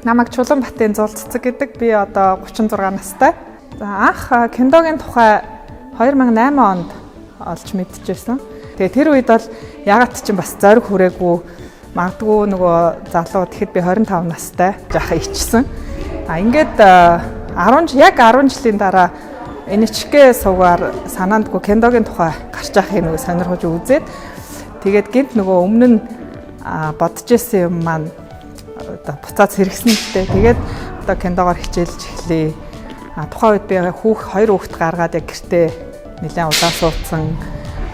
Намайг Чулуунбатын Зул Цэцэг гэдэг. Би одоо 36 настай. За анх кендогийн тухай 2008 онд олж мэдчихсэн. Тэгээ тэр үед бол ягаад ч юм бас зориг хүрээгүй, магадгүй нөгөө залуу, тэгэхэд би 25 настай жаахан ичсэн. А ингээд 10 яг 10 жилийн дараа NHK суугаар санаандгүй кендогийн тухай гарч байхыг нөгөө сонирхож үзээд, тэгээд гинт нөгөө өмнө нь бодож исэн юм маань одоо буцаад сэргсэн л дээ. Тэгээд одоо кендогоор хичээлж эхлэе. А тухайн үед би хоёр хүүхэд гаргаад яг гэртээ нэлээд удаан суудсан.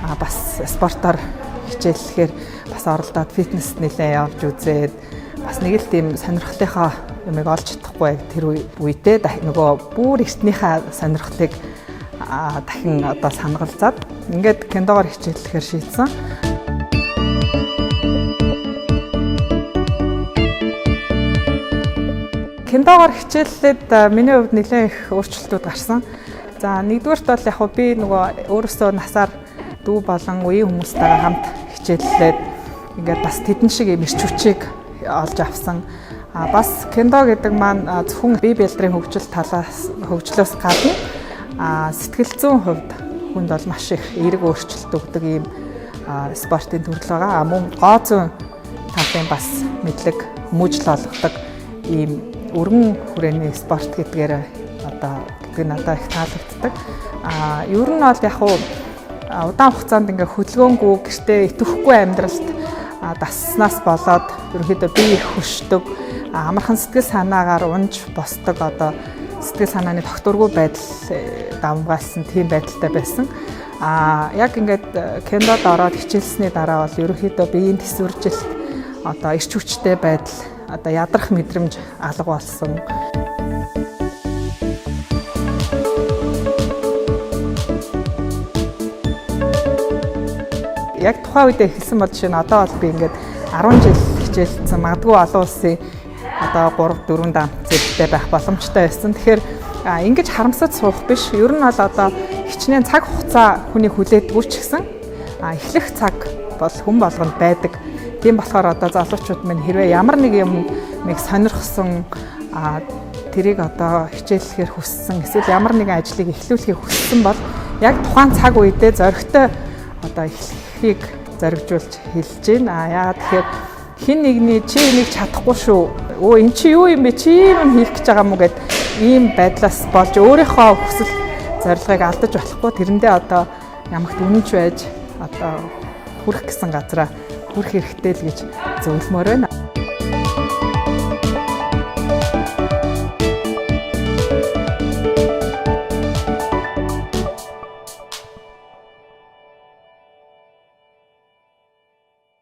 А бас спортоор хичээллэхээр бас оролдоод фитнест нэлээд явж үзээд бас нэг л тийм сонирхлынхаа юмыг олж чадахгүй яг тэр үедээ нөгөө бүр эртнийхээ сонирхлыг дахин одоо санагалзаад ингээд кендогоор хичээллэхээр шийдсэн. Кендогоор хичээллээд миний хувьд нэлээд их өөрчлөлтүүд гарсан. За нэгдүгээрт бол яг би нөгөө өөрөөсөө насаар дүү болон үеийн хүмүүстэйгээ хамт хичээллээд ингээд бас тэдэн шиг юм эрч хүчийг олж авсан. А бас кендо гэдэг маань зөвхөн бие бэлдрийн хөгжил талаас хөгжлөөс гадна сэтгэл зүйн хувьд хүнд бол маш их эерэг өөрчлөлт өгдөг ийм спортын төрөл байгаа. А мөн гоо зүйн талын бас мэдлэг хүмүүжил олгодог ийм өргөн хүрээний спорт гэдгээр одоо гэдэг нь надад их таалагддаг. А ер нь бол яг удаан хугацаанд ингээ хөдөлгөөнгүй гэртээ итэвхгүй амьдралд даснаас болоод ерөнхийдөө бие их хөшдөг, амархан сэтгэл санаагаар унж босдог, одоо сэтгэл санааны тогтворгүй байдал давмгаалсан тийм байдалтай байсан. А яг ингээд кендод ороод хичээлсний дараа бол ерөнхийдөө биеийн тэсвэржилт, одоо эрч хүчтэй байдал, одоо ядрах мэдрэмж алга болсон. Яг тухайн үедээ эхэлсэн бол жишээ нь одоо бол би ингээд 10 жил хичээлсэн, магадгүй олон улсын одоо 3 4 дан зэрэгтэй байх боломжтой байсан. Тэгэхээр ингэж харамсаж суух биш. Ер нь бол одоо хичнээн цаг хугацаа хүний хүлээдэггүй ч гэсэн эхлэх цаг бол хүн болгонд байдаг. Тийм болохоор одоо залуучууд минь хэрвээ ямар нэг юм нэг сонирхсон, тэрийг одоо хичээллэхээр хүссэн, эсвэл ямар нэгэн ажлыг эхлүүлэхийг хүссэн бол яг тухайн цаг үедээ зоригтой одоо эхлэхийг зоригжуулж хэлж байна. А яагаад тэгэхээр хэн нэгний чи энийг чадахгүй шүү. Өө эн чи юу юм бэ? Чи юм хийх гэж байгаа юм уу гэд ийм байдлаас болж өөрийнхөө хүсэл зорилгыг алдаж болохгүй. Тэрэндээ одоо ямагт үнэнч байж одоо хүрэх гэсэн газараа хүрэх хэрэгтэй л гэж зөвлөмөр байна.